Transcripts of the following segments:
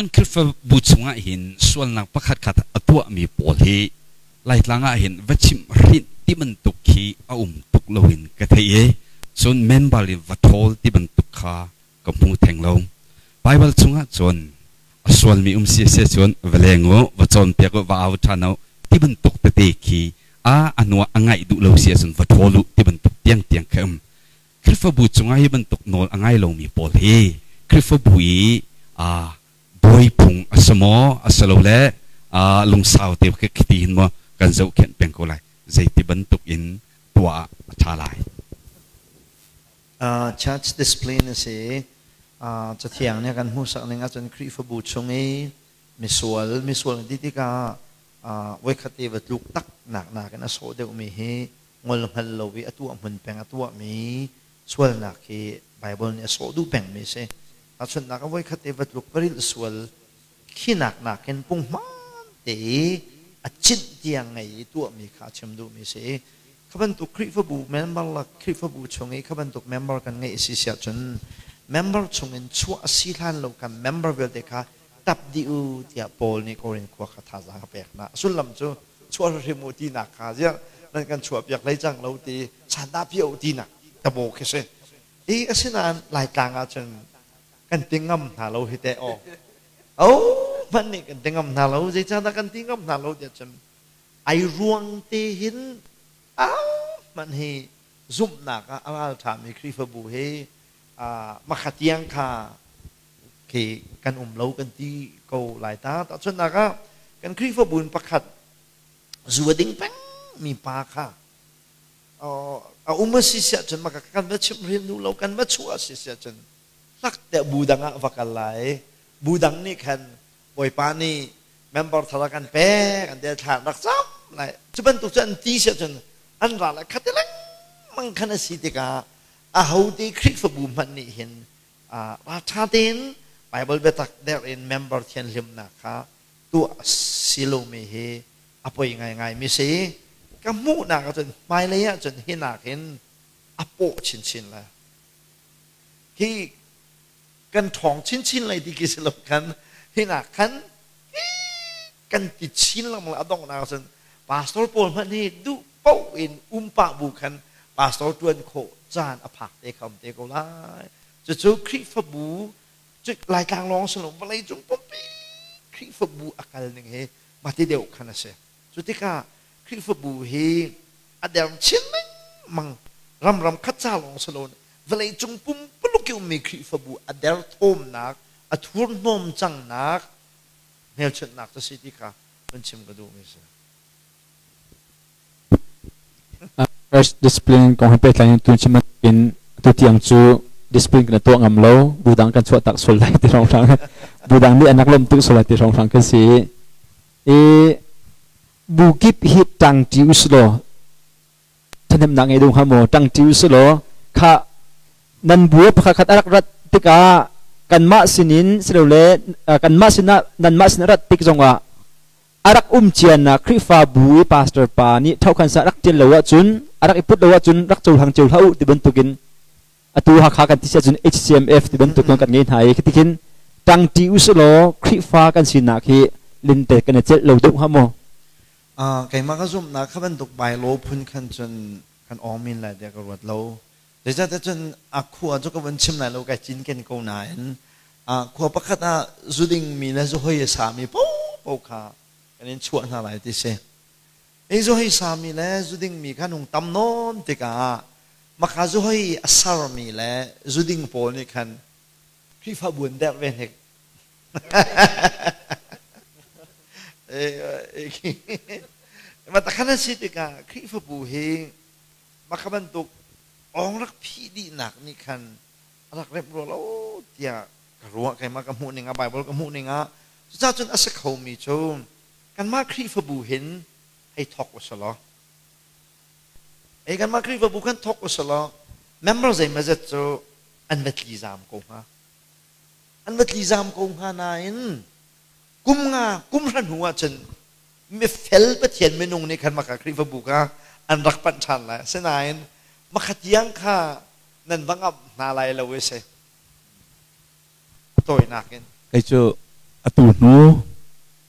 Cun Khrihfabu chungah hin sualnak pakhatkhat a tuahmi pawl hi Laitlang ah hin va chimh hrinh ti bantuk khi a um tuk loin ka theih i cun member in va ṭhawl ti bantuk kha ka hmu theng lo. Baibal chungah cun a sualmi um si a si cun va leng u, va cawnpiak u, va au ṭhan u ti bantuk tete khi a a nuah a ngaih duh lo si ahcun va ṭhawl u ti bantuk tiangtiang khi a um. Khrihfabu cungah hi bantuk nawl a ngai lomi pawl hi Khrihfabu i bawi phung a si maw a si lo le lungsau te khiti hin maw kan zohkhenh peng ko lai, zeiti bantuk in tuah ah a ṭha lai? Church discipline a si. Cathiang nih a kan hmuhsak ning ahcun Khrihfabu chung i misual misual ti tikah voikhat te va tluk tak nak nakin a sawh deuhmi hi ngol hngal lo i a tuah hmun peng a tuahmi sualnak hi Bible nih a sawh duh pengmi a si. Tahchunhnak ah voikhat te va tluk va rilh sual khinak nakin punghman te i a cinh tiang ngei i tuahmi kha a chim duhmi a si. Kha bantuk Khrihfabu member le Khrihfabu chung i kha bantuk member kan ngeih a si si ahcun member chungin chuah a si hlan lo khan member vialte kha tap dih u tiah Paul nih Korin khua kha thazaang a pek hna. A sullam cu chuah hrim u tinak kha ziah nan kan chuahpiak hlei cang lo ti sandah piah u tinak tabo khi si. I asinain Laitlang ahcun kan ti ngam hna lo hi teh aw. Oh hmanh nih kan ti ngam hna lo, zeicahdah kan ti ngam hna lo tiah cun ai ruang te hin au hmanh hi zumhnak ah a ralṭhami Khrihfabu hi makhatiang kha khi kan um lo kan ti ko lai ta. Tahchunhnak ah kan Khrihfabu in pakhat zu a ding peng mi pa kha a um a si siah cun maka kan va chimh hrim nu lo, kan va chuah a si siah cun hlak te bu dang ah va kal lai. Bu dang nih khan Bawipa nih member thar a kan pek an ti, thla rak cam lai. Cu bantuk cu an ti siah cun an ral ah khat lengmang khan a si tikah ahote Khrihfabu hmanh nih hin ralṭha tein Baibal biatak der in member thianhlimnak kha tuah si lomi hi a poi ngaingai mi si. Ka hmuhnak ahcun hmailei ahcun hi nakin a pawh chinchin lai. Hi kan ṭhawng chinchin lai ti khi si lo, kan hi nak khan kan ti chin lengmang. A donghnak ahcun pastor pawl hmanh hi duh paoh in um pah bu khan pastor ṭuan khawh caan a phak te kha um te ko lai. Cucu Khrihfabu cu Laitlang lawng si lo, vawlei cung pumpi Khrihfabu a kal ning hi mah ti deuh khan a si. Cu tikah Khrihfabu hi a der chin lengmang, ram ram khat ca lawng si lo, vawlei cung pumpuluk i ummi Khrihfabu a derthawmnak, a thurhnawm cangnak hmelchunhnak cu si ti kha vun chim ka duhmi si. First discipline kong he pehtlai in tun chim in tu tiang cu discipline kan tuah ngam lo, bu dang kan chuah tak sual lai ti rong hrang, bu dang nih anak lom tuk sual lai ti rong hrang kan si i bu kip hi tang ti uslo thahnemnak ngei ding hnga maw? Ṭang ṭi usulaw kha nan bu pakhat khat a rak rat tikah kanmah sinin silole kanmah sinah nanmah sin a rat tik zongah a rak um cianak Khrihfabu i pastor pa nih ṭhohkhan sa rak ṭial lo ahcun, a rak i put lo ahcun rak cohlang cio hlah u ti bantukin, atu Hakha kan ti si ahcun HCMF ti bantuk kan ngei hna i khitikin ṭang ṭi usulaw Khrihfa kan sinak hi linte kan i celh lo deuh hnga maw? Keimah ka zumhnak kha bantuk bylaw phun khan cun kan awng men lai tiah ka ruat lo. Zeicahtiah cun a khua cu ka vun chim lai lo, kai cinken ko nain khua pakhat ah zu dingmi le zuhoi a sami paohpaoh kha kan in chuah hna lai ti si. Hi zuhoi sami le zu dingmi kha nung tam nawn tikah maka zuhoi a sarmi le zu ding pawl nih khan Khrihfabu an derh ve hnik. Mah takhan a si tikah Khrihfabu hi mah kha bantuk awng rak phih dihnak nih khan a rak remh rua lo tiah ka ruah. Keimah ka hmuh ning ah, Bible ka hmuh ning ah, cucaah cun a si khomi cu kanmah Khrihfabu hin hei thawk u selaw, ei kanmah Khrihfabu khan thawk u selaw, member zeimazet cu an va tli zaam ko hnga, an va tli zaam ko hnga. Nain kum nga kum hra hnu ah cun mifel Pathian minung nih khan maka Khrihfabu kha an rak panh ṭhan lai. Asinain makha tiang kha nan va ngamh hna lai lo i si, a tawinak in. Kei cu Atu hnu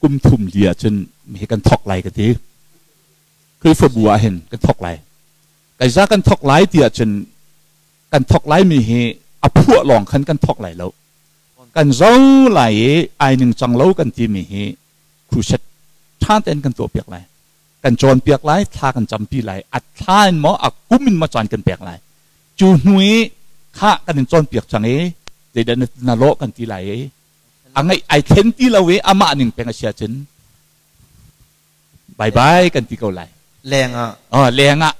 kum thum li ahcun hi kan thawk lai ka ti. Khrihfabu ah hin kan thawk lai. Kaiza kan thawk lai ti ahcun kan thawk lai mi hi a phuah lawng khan kan thawk lai lo. Kan zo lai i ai ningcang lo kan timi hi crusade ṭha tein kan tuahpiak lai. Kan cawnpiak lai, thla kan campi lai. A thla in maw, a kum in maw caan kan pek lai. Cu hnu i khah kan in cawnpiak cang i zeidah na lawh kan ti lai i a ngaih ai thlen ti lo i amah ning peng a si ahcun bye bye kan ti ko lai. Leng ah. Oh, leng ah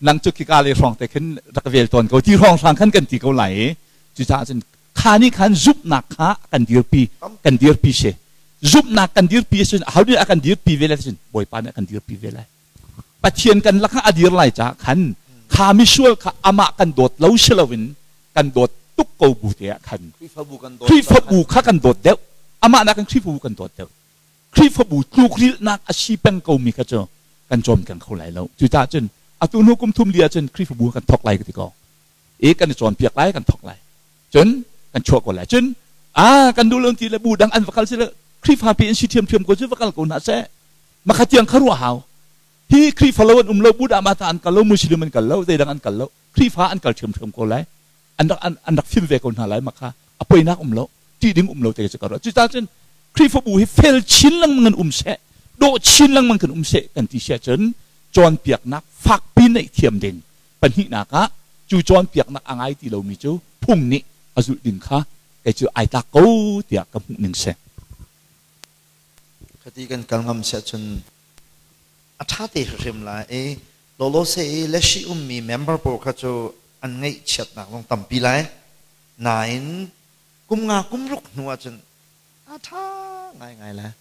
nang cu khika le hrawng te khin rak vel tawn ko ti hrawng hrang khan kan ti ko lai i cucaah cun kha nih khan zumhnak kha kan dirpi kan dirpi si zumhnak kan dirpi cun aho nih a kan dirpi ve lai cun Bawipa nih a kan dirpi ve lai. Pathian kan lakah a dir lai caah khan kha misual kha amah kan dawt lo si loin kan dawt tuk ko bu te ah khan Khrihfabu kha kan dawt deuh, amah nakin Khrihfabu kan dawt deuh. Khrihfabu tlukrilhnak a si peng ko mi kha cu kan cawm keng kho lai lo. Cucaah cun atu hnu kum thum li ahcun Khrihfabu kan thawk lai ka ti ko i kan i cawnpiak lai, kan thawk lai, cun kan chuah ko lai. Cun a kan duh lo ti le bu dang an va kal si le Khrihfa pi in si ṭhiamṭhiam ko cu va kal ko hna seh. Makha tiang kha ruah hau. Hi Khrihfa lo an um lo, Buddha mata an kal lo, Muslim an kal lo, zeidang an kal lo, Khrihfa an kal ṭhiamṭhiam ko lai. An rak fim ve ko hna lai. Makha a poinak um lo, ṭih ding um lo te cu ka ruah. Cucaah cun Khrihfabu hi fel chin lengmang in um seh, dawh chin lengmang kan um seh kan ti si ahcun cawnpiaknak fakpi neih thiam ding, pahnihnak ah cu cawnpiaknak a ngai ti lomi cu phung nih a zulh ding kha kei cu ai tlak ko tiah ka hmuh ning si. Khati kan kal ngam si ahcun a ṭha te hrimhrim lai i lawlawse i leshi ummi member pawl kha cu an ngaihchiatnak zong tampi lai. Nain kum nga kum ruk hnu ahcun a ṭha ngaingai lai.